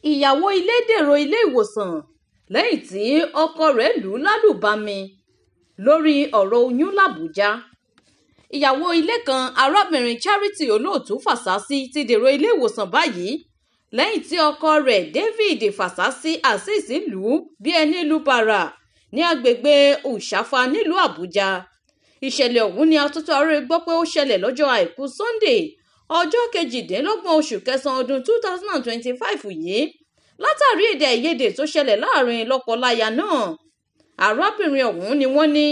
Ìyàwó ilé dèrò ilé ìwòsàn lẹ́yìn tí ọkọ rẹ̀ lù ú lálùbami lórí ọ̀rọ̀ oyún làbújá. Ìyàwó ilé kan, arábìnrin Charity Olóòtú Fásásí, ti dèrò ilé ìwòsàn báyìí lẹ́yìn tí ọkọ rẹ̀ David Fásásí Azeez lù ú bí ẹni lu bàrà ní agbègbè Ushafa nílùú Àbújá. Ìṣẹ̀lẹ̀ ọ̀hún ni atótó arére gbọ́ pé ó ṣẹlẹ̀ lọ́jọ́ Àìkú Sunday, ọjọ́ 28 oṣù kẹsàn-án ọdún 2025 yìí, látàrí èdè àìyedè tó ṣẹlẹ̀ láàrin lọ́kọ-láya náà. Arábìnrin ọ̀hún ni wọ́n ní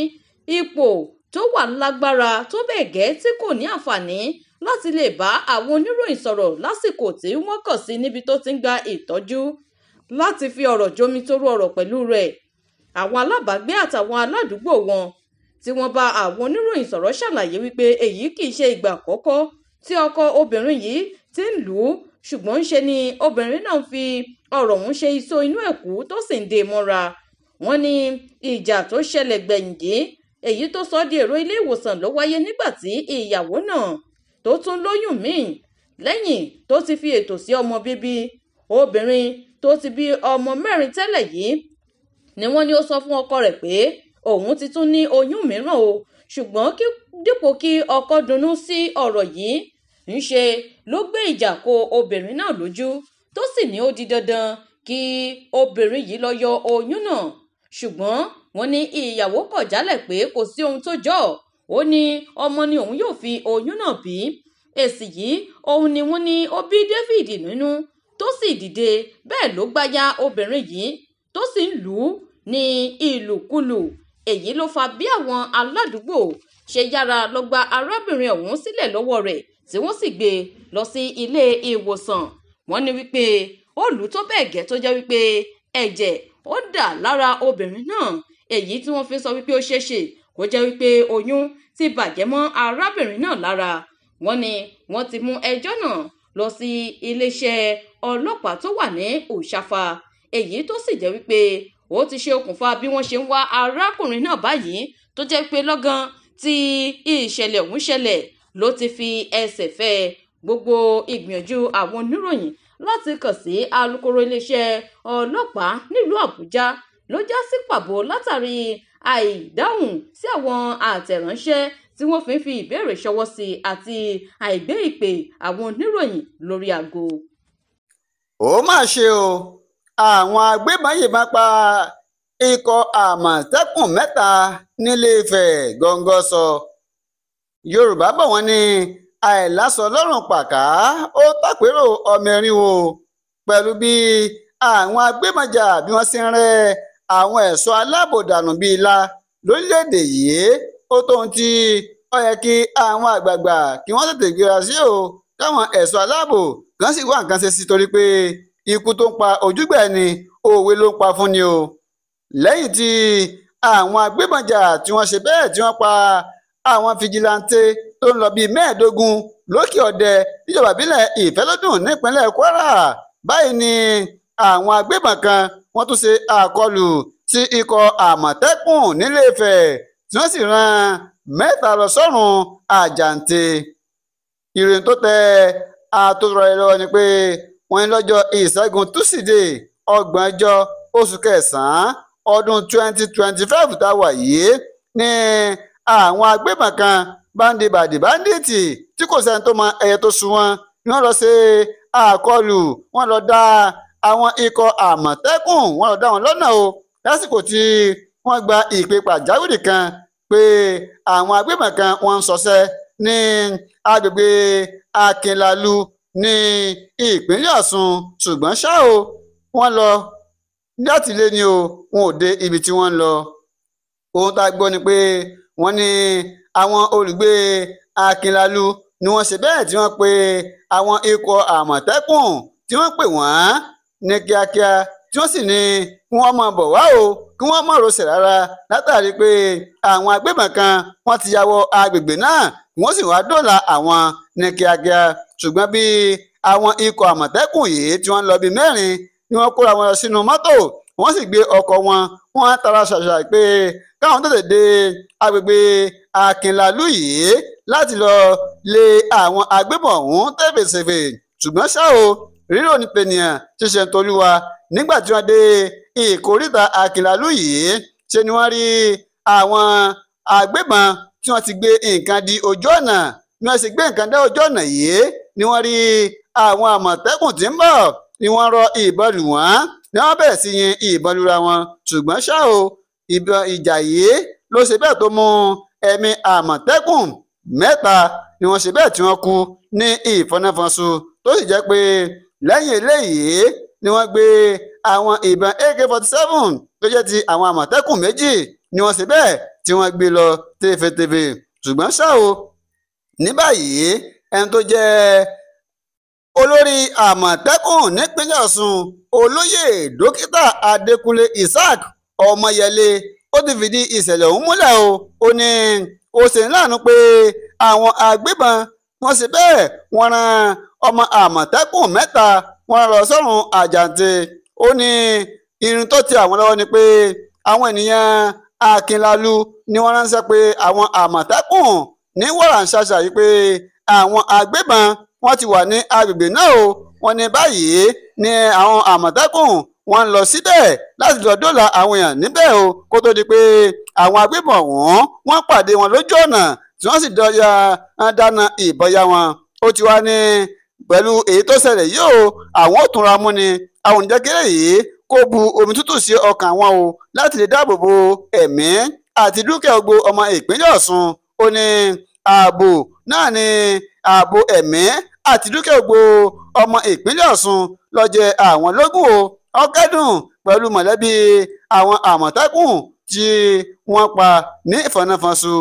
ipò tó wà lágbára tó bẹ́ẹ̀ gẹ́ tí kò ní àǹfààní láti lè bá àwọn oníròyìn sọ̀rọ̀ lásìkò tí wọ́n kàn sí níbi tó ti ń gba ìtọ́jú láti fi ọ̀rọ̀ jomitoro ọ̀rọ̀ pẹ̀lú rẹ̀. Àwọn alábàágbé àtàwọn aládùúgbò wọn tí wọ́n bá àwọn oníròyìn sọ̀rọ̀ ṣàlàyé wípé èyí kì í ṣe ìgbà àkọ́kọ́ tí ọkọ obìnrin yìí ti ń lù ú, ṣùgbọ́n ńṣe ni obìnrin náà fi ọ̀rọ̀ ọ̀hún ṣe iṣó inú ẹ̀kú tó sì ń dè mọ́ra. Wọ́n ní ìjà tó ṣẹlẹ̀ gbẹ̀yìn yìí, èyí tó sọ di èrò ilé ìwòsàn, ló wáyé nígbà tí ìyàwó náà tó tún lóyún míì lẹ́yìn tó ti fi ètò sí ọmọ bíbí. Obìnrin tó ti bí ọmọ 4 tẹ́lẹ̀ yìí ni wọ́n ní ó sọ fún ọkọ rẹ̀ pé òun ti tún ní oyún mìíràn o, ṣùgbọ́n dípò kí ọkọ dunnú sí ọ̀rọ̀ yìí, ńṣe ló gbé ìjà kó obìnrin náà lójú, tó sì ní ó di dandan kí obìnrin yìí lọ yọ oyún náà. Ṣùgbọ́n wọ́n ní ìyàwó kọ̀ jálẹ̀ pé kò sí ohun tó jọ, ó ní ọmọ ni òun yóò fi oyún náà bí. Èsì yìí òun ni wọ́n ní ó bí David nínú, tó sì dìde bẹ́ẹ̀ ló gbáyà obìnrin yìí tó sì ń lù ú ní ìlùkulù. Èyí ló fa bí àwọn aládùúgbò ṣe yára lọ gba arábìnrin ọ̀hún sílẹ̀ lọ́wọ́ rẹ̀, tí wọ́n sì gbé e lọ sí ilé ìwòsàn. Wọ́n ní wípé ó lù ú tó bẹ́ẹ̀ gẹ́ tó jẹ́ wípé ẹ̀jẹ̀ ó dà lára obìnrin náà, èyí tí wọ́n fi sọ wípé ó ṣeéṣe kó jẹ́ wípé oyún ti bàjẹ́ mọ́ arábìnrin náà lára. Wọ́n ní wọ́n ti mú ẹjọ́ náà lọ sí iléeṣẹ́ ọlọ́pàá tó wà ní Ushafa, èyí tó sì jẹ́ wípé ó ti ṣe okùnfà bí wọ́n ṣe ń wá arákùnrin náà báyìí, tó jẹ́ pé lọ́gán tí ìṣẹ̀lẹ̀ ọ̀hún ṣẹlẹ̀ ló ti fi ẹsẹ̀ fẹ́. Gbogbo ìgbìyànjú àwọn oníròyìn láti kàn sí alukoro iléeṣẹ́ ọlọ́pàá nílùú Àbújá ló já sí pàbó látàrí àìdáhùn sí àwọn àtẹ̀ránṣẹ́ tí wọ́n fi ń fi ìbéèrè ṣọwọ́ sí àti àìgbé ìpè àwọn oníròyìn lórí aago. Ó mà ṣe o, àwọn agbébọn yìnbọn pa ikọ̀ Àmọ̀tẹ́kùn 3 nílé-Ifẹ̀ gọ́ngọ́ sọ. Yorùbá bọ̀ wọ́n ní àìláṣọ lọ́rùn pàká ó tàpérò ọmọ erin o, pẹ̀lú bí àwọn agbébọn jà bí wọ́n ṣe ń rẹ́ àwọn ẹ̀ṣọ́ aláàbò dànù bíi ilá lórílẹ̀‐èdè yìí. Ó tóun tí ó yẹ kí àwọn àgbààgbà kí wọ́n tètè gbéra sí o, káwọn ẹ̀ṣọ́ aláàbò kan sì wá nǹkan ṣe sí, torí pé ikú tó ń pa ojúgbà ẹni òwe ló ń pa fún ni o. Lẹ́yìn tí àwọn agbébọn jà tí wọ́n ṣe bẹ́ẹ̀ tí wọ́n pa àwọn fìjìláńtẹ́ tó ń lọ bíi 25 lókè ọdẹ níjọba ìbílẹ̀ Ìfẹ́lódùn nípínlẹ̀ Kwara, báyìí ni àwọn agbébọn kan wọ́n tún ṣe àkọlù sí ikọ̀ Àmọ̀tẹ́kùn nílé-Ifẹ̀ tí wọ́n sì rán 3 lọ sọ́run àjàǹtẹ̀. Ìròyìn tó tẹ àtòrọ̀ ẹ̀ lọ́wọ́ ni pé wọ́n ní lọ́jọ́ Ìṣẹ́gun Túsídẹ̀ẹ́ 30 oṣù kẹsàn-án ọdún 2025 tá a wà yìí ní àwọn agbébọn kan báńdì-bàdì báńdíìtì tí kò sẹ́ni tó mọ ẹyẹ tó sun wọn ni wọ́n lọ ṣe àkọlù, wọ́n lọ dá àwọn ikọ̀ Àmọ̀tẹ́kùn, wọ́n lọ dá wọn lọ́nà o, lásìkò tí wọ́n gba ìpè pàjáwìrì kan pé àwọn agbébọn kan wọ́n ń ṣọṣẹ́ ní agbègbè Akínlálú ní ìpínlẹ̀ Ọ̀ṣun. Ṣùgbọ́n ṣá o, wọ́n lọ láti ilé ni o, wọn ò dé ibi tí wọ́n ń lọ. Ohun tá a gbọ́ ni pé wọ́n ní àwọn olùgbé Akínlálú ni wọ́n ṣe bẹ́ẹ̀ tí wọ́n pe àwọn ikọ̀ Àmọ̀tẹ́kùn tí wọ́n pè wọ́n ní kíákíá, tí wọ́n sì ní kí wọ́n máa bọ̀ wá o, kí wọ́n má rọsẹ̀ rárá, látàrí pé àwọn agbébọn kan wọ́n ti ya wọ agbègbè náà, wọ́n sì wá dóòlà àwọn ní kíákíá. Ṣùgbọ́n bí àwọn ikọ̀ Àmọ̀tẹ́kùn yìí tí wọ́n lọ bíi 4 ni wọ́n kóra wọn lọ sínú mọ́tò, wọ́n sì gbé ọkọ̀ wọn, wọ́n á tara ṣàṣà pé káwọn tètè dé agbègbè Akínlálú yìí láti lọ lé àwọn agbébọn ọ̀hún tẹ̀fẹ̀sẹ̀fẹ̀. Ṣùgbọ́n ṣá o, Rírò ní pènìyàn ṣíṣe tolúwa. Nígbà tí wọ́n dé ìkóríta Akínlálú yìí, ṣe ni wọ́n rí àwọn agbébọn tí wọ́n ti gbé nǹkan di ojú ọ̀nà. Bí wọ́n ṣe gbé nǹkan dé ojú ọ̀nà yìí ni wọ́n rí àwọn àmọ̀tẹ́kùn tí ń bọ̀, ni wọ́n rọ ìbọn lù wọ́n, ni wọ́n bẹ̀rẹ̀ sí yin ìbọn lura wọn. Ṣùgbọ́n ṣá o, ìbọn ìjà yìí ló ṣe bẹ́ẹ̀ tó mú ẹ̀mí àmọ̀tẹ́kùn 3 ni wọ́n ṣe bẹ́ẹ̀ tí wọ́n kú ní ìfọnáfọnṣu, tó sì jẹ́ pé lẹ́yìn eléyìí ni wọ́n gbé àwọn ìbọn AK-47 tó jẹ́ ti àwọn àmọ̀tẹ́kùn 2 ni wọ́n ṣe bẹ́ẹ̀ tí wọ́n gbé lọ tefetefe. Ṣùgbọ́n ṣá o, ní báyìí ẹni tó jẹ́ olórí àmọ̀tẹ́kùn nípínlẹ̀ Ọ̀ṣun, olóyè dókítà Adékúnlé Isaac Ọmọyẹlé, ó ti fìdí ìṣẹ̀lẹ̀ ọ̀hún múlẹ̀ o. Ó ní ó ṣe ní láàánú pé àwọn agbébọn wọ́n ṣe bẹ́ẹ̀ wọ́n rán ọmọ àmọ̀tẹ́kùn 3 wọ́n lọ sọ́run àjàǹtẹ̀. Ó ní irun tó ti àwọn lọ́wọ́ ni pé àwọn ènìyàn Akínlálú ni wọ́n ránṣẹ́ pé àwọn àmọ̀tẹ́kùn ní wàràǹṣàṣà yìí pé àwọn agbébọn wọ́n ti wà ní agbègbè náà o. Wọ́n ní báyìí ni àwọn àmọ̀tẹ́kùn wọ́n ń lọ síbẹ̀ láti lọ dóòlà àwọn èèyàn níbẹ̀ o, kó tó di pé àwọn agbébọn ọ̀hún wọ́n pàdé wọn lójú ọ̀nà tí wọ́n sì dáná ìbọn yá wọn. Ó ti wá ní pẹ̀lú èyí tó ṣẹlẹ̀ yìí o, àwọn ò túnra mú ni, àwọn oníjẹ́kẹ́rẹ́ yìí kó bu omi tútù sí ọkàn wọn o láti lè dáàbò bo ẹ̀mí àti dúkìá gbogbo ọmọ ìpínlẹ̀ Ọ̀ṣun. Ó ní ààbò náà ni ààbò ẹ̀mí àti dúkìá gbogbo ọmọ ìpínlẹ̀ Ọ̀ṣun ló jẹ àwọn lógún o. Ó kẹ́dùn pẹ̀lú mọ̀lẹ́bí àwọn àmọ̀tẹ́kùn tí wọ́n pa ní ìfọ̀nàfọ̀nṣu.